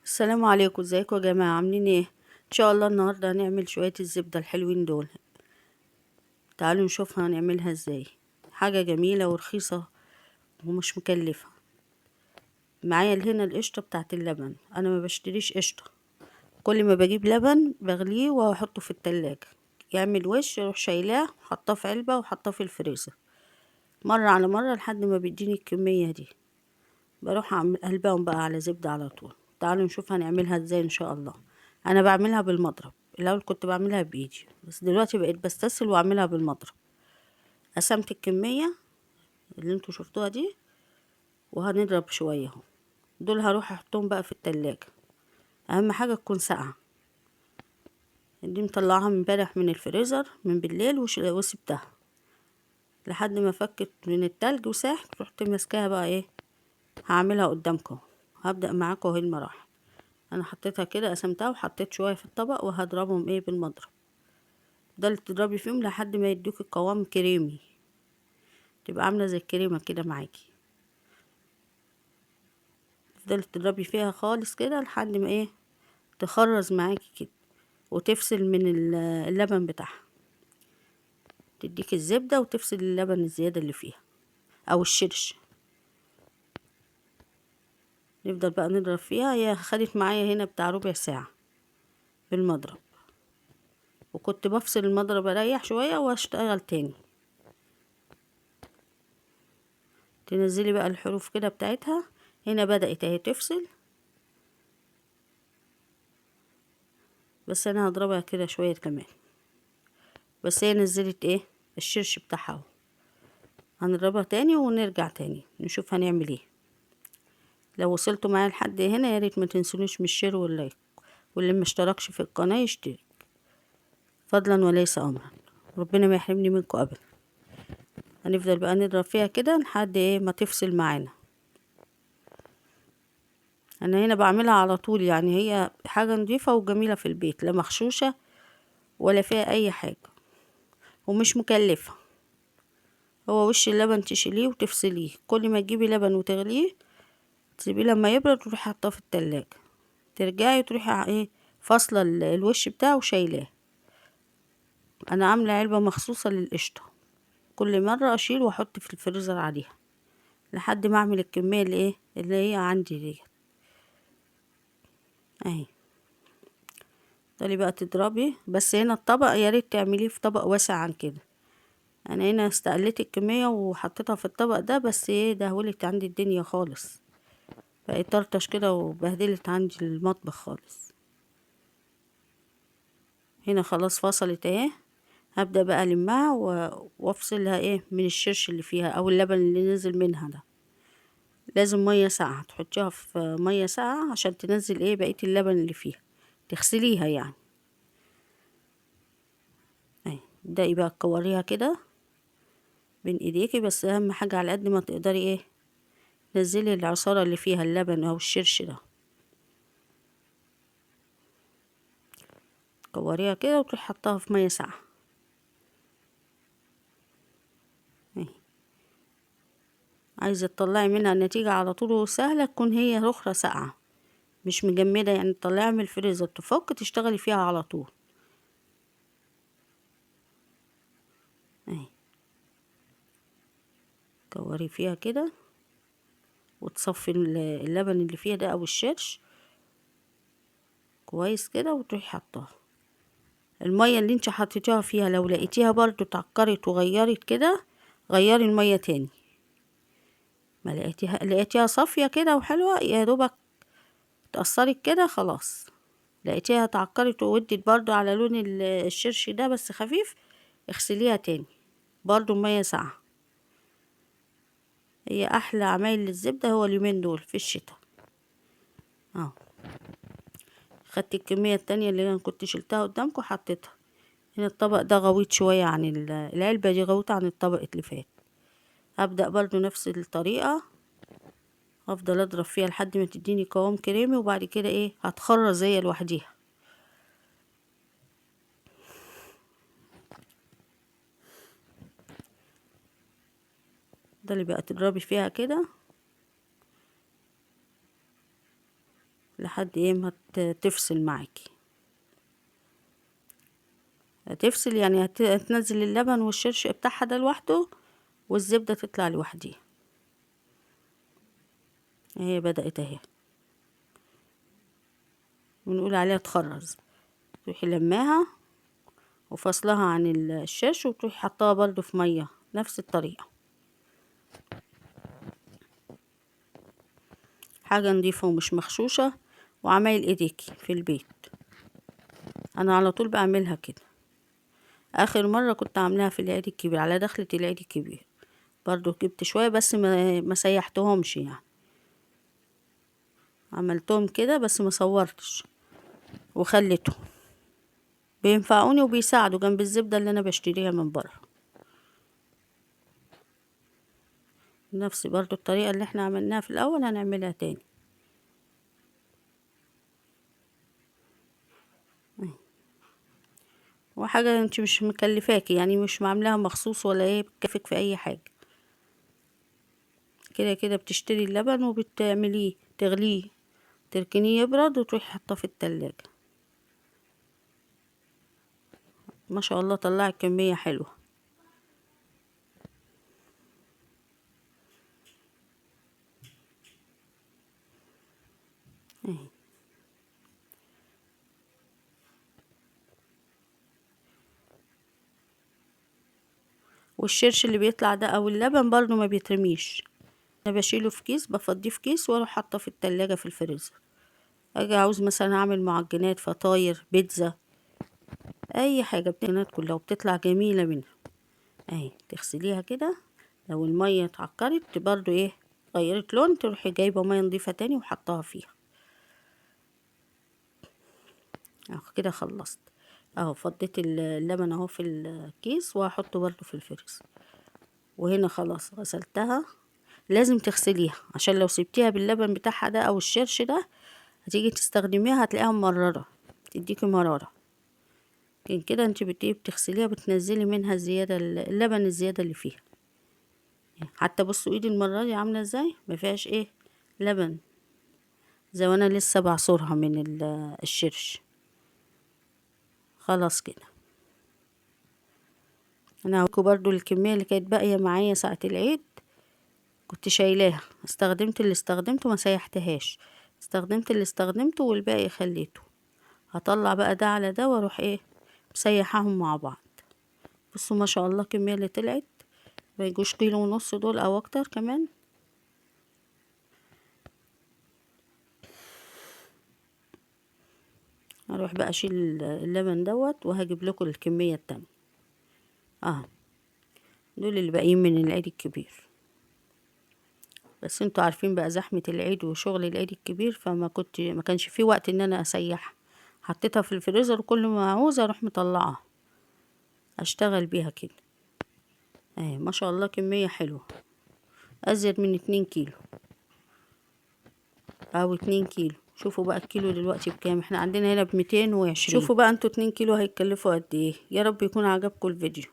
السلام عليكم، ازيكم يا جماعة؟ عاملين ايه؟ ان شاء الله النهارده هنعمل شوية الزبدة الحلوين دول. تعالوا نشوفها هنعملها ازاي. حاجة جميلة ورخيصه ومش مكلفة. معايا هنا القشطه بتاعت اللبن. انا ما بشتريش قشطه، كل ما بجيب لبن بغليه واحطه في التلاجة يعمل وش، اروح شايلاه وحطاه في علبة وحطاه في الفريزر مرة على مرة لحد ما بيديني الكمية دي. بروح اعمل قلبهم بقى على زبدة على طول. تعالوا نشوف هنعملها ازاي ان شاء الله. انا بعملها بالمضرب. الاول كنت بعملها بايدي، بس دلوقتي بقيت بستسهل واعملها بالمضرب. قسمت الكمية اللي انتوا شفتوها دي وهنضرب شوية اهو. دول هروح احطهم بقى في التلاجة. اهم حاجة تكون ساقعه. دي مطلعاها امبارح من الفريزر من بالليل وسبتها لحد ما فكت من التلج وساحت. رحت ماسكاها بقى ايه، هعملها قدامكم. هبدأ معاكم اهي المراحل. انا حطيتها كده، قسمتها وحطيت شوية في الطبق وهضربهم ايه بالمضرب. ده اللي تضربي فيهم لحد ما يدوك القوام كريمي، تبقى عامله زي الكريمة كده معاكي. تفضلي تضربي فيها خالص كده لحد ما ايه تخرز معاكي كده وتفصل من اللبن بتاعها، تديك الزبدة وتفصل اللبن الزيادة اللي فيها او الشرش. نفضل بقى نضرب فيها. هي خدت معايا هنا بتاع ربع ساعة بالمضرب، وكنت بفصل المضرب اريح شوية واشتغل تاني. تنزلي بقى الحروف كده بتاعتها. هنا بدأت اهي تفصل، بس انا هضربها كده شوية كمان. بس هي نزلت ايه الشرش بتاعها اهو. هنضربها تاني ونرجع تاني نشوف هنعمل ايه. لو وصلتوا معايا لحد هنا يا ريت ما تنسونيش من ال share وال like، واللي ما اشتركش في القناة يشترك فضلا وليس امرا. ربنا ما يحرمني منكم ابدا. هنفضل بقى نضرب فيها كده لحد ايه ما تفصل معانا. انا هنا بعملها على طول، يعني هي حاجة نظيفة وجميلة في البيت، لا مغشوشة ولا فيها اي حاجة ومش مكلفة. هو وش اللبن تشيليه وتفصليه، كل ما تجيبي لبن وتغليه تسيبيه لما يبرد وتروحي حاطاه في التلاجة، ترجعي تروحي ايه فاصلة الوش بتاعه وشايلاه. انا عاملة علبة مخصوصة للقشطة، كل مرة اشيل واحط في الفريزر عليها لحد ما اعمل الكمية اللي ايه اللي هي عندي ديت اهي. تفضلي بقى تضربي. بس هنا الطبق يا ريت تعمليه في طبق واسع عن كده. انا هنا استقليت الكمية وحطيتها في الطبق ده، بس ايه دهولت عندي الدنيا خالص، بقت طرطش كده وبهدلت عندي المطبخ خالص. هنا خلاص فصلت اهي. هبدأ بقى المها وافصلها ايه من الشرش اللي فيها او اللبن اللي نزل منها ده. لازم مية ساقعه، تحطيها في مية ساقعه عشان تنزل ايه بقية اللبن اللي فيها، تغسليها يعني. اهي ابدأي بقى تكوريها كده بين ايديكي، بس اهم حاجة على قد ما تقدري ايه نزلي العصاره اللي فيها اللبن او الشرش ده. كوريها كده وتروحي حطها في مية ساقعه اهي. عايزه تطلعي منها النتيجة على طول وسهلة، تكون هي رخره ساقعه مش مجمده، يعني تطلعيها من الفريزر تفك تشتغلي فيها على طول اهي. كوري فيها كده وتصفي اللبن اللي فيها ده او الشرش كويس كده، وتروحي حطاها. المية اللي انت حطيتيها فيها لو لقيتيها برضو اتعكرت وغيرت كده، غيري المية تاني. ما لقيتيها صافية كده وحلوه، يا دوبك اتأثرت كده خلاص. لقيتيها اتعكرت وودت برضو على لون الشرش ده بس خفيف، اغسليها تاني برضو مية ساقعه. هي احلى عمايل للزبده هو اليومين دول في الشتاء اهو. خدت الكمية التانية اللي انا كنت شلتها قدامكم حطيتها هنا. الطبق ده غويط شوية عن العلبة دي، غويطه عن الطبق اللي فات. هبدا برضو نفس الطريقة، هفضل اضرب فيها لحد ما تديني قوام كريمي، وبعد كده ايه هتخرز هي لوحديها. ده اللي بقى تضربي فيها كده لحد ايه ما تفصل معاكي. هتفصل يعني هتنزل اللبن والشرش بتاعها ده لوحده، والزبدة تطلع لوحديها. اهي بدأت اهي، بنقول عليها تخرز. تروحي لماها وفصلها عن الشاش، وتروحي حطاها برضو في مية نفس الطريقة. حاجة نضيفة ومش مغشوشة، وعمايل ايديكي في البيت. انا على طول بعملها كده. اخر مرة كنت عاملاها في العيد الكبير، على دخلة العيد الكبير برضو جبت شوية، بس ما سيحتهمش يعني، عملتهم كده بس ما صورتش وخليتهم. بينفعوني وبيساعدوا جنب الزبدة اللي انا بشتريها من بره. نفس برضو الطريقة اللي احنا عملناها في الاول هنعملها تاني. وحاجة انت مش مكلفاكي يعني، مش عاملاها مخصوص ولا ايه، بتكفك في اي حاجة. كده كده بتشتري اللبن وبتعمليه، تغليه، تركنيه يبرد، وتروحي حاطاه في التلاجة. ما شاء الله طلعت كمية حلوة. اهي. والشرش اللي بيطلع ده او اللبن برضو ما بيترميش، انا بشيله في كيس، بفضيه في كيس واروح حاطاه في التلاجة في الفريزر. اجي عاوز مثلا اعمل معجنات، فطاير، بيتزا، اي حاجه، بتعجنات كلها وبتطلع جميله منها. اهي تغسليها كده، لو الميه اتعكرت برضو ايه غيرت لون، تروحي جايبه ميه نضيفه تاني وحطاها فيها. اهو كده خلصت اهو، فضيت اللبن اهو في الكيس، وهحطه برضو في الفريزر. وهنا خلاص غسلتها. لازم تغسليها عشان لو سبتيها باللبن بتاعها ده او الشرش ده هتيجي تستخدميها هتلاقيها مررة، تديكي مرارة. لكن كده انت بتغسليها، بتنزلي منها الزيادة، اللبن الزيادة اللي فيها. حتى بصوا ايدي المرة دي عاملة ازاي، ما فيهاش ايه لبن، زي وانا لسه بعصرها من الشرش. خلاص كده انا هوريكم برضو الكمية اللي كانت باقية معايا ساعة العيد، كنت شايلاها، استخدمت اللي استخدمته ما سيحتهاش، استخدمت اللي استخدمته والباقي خليته. هطلع بقى ده على ده واروح ايه مسيحاهم مع بعض. بصوا ما شاء الله الكمية اللي طلعت، ما يجوش كيلو ونص دول او اكتر كمان. هروح بقى اشيل اللبن دوت وهجيب لكم الكمية التانية. دول اللي باقيين من العيد الكبير، بس انتوا عارفين بقى زحمة العيد وشغل العيد الكبير، فما ما كانش في وقت ان انا اسيحها. حطيتها في الفريزر وكل ما عاوزة اروح مطلعاها اشتغل بيها كده. اهي ما شاء الله كمية حلوة، ازيد من 2 كيلو او 2 كيلو. شوفوا بقى الكيلو دلوقتي بكام، احنا عندنا هنا بميتين وعشرين. شوفوا بقى انتوا 2 كيلو هيتكلفوا قد ايه. يا رب يكون عجبكم الفيديو.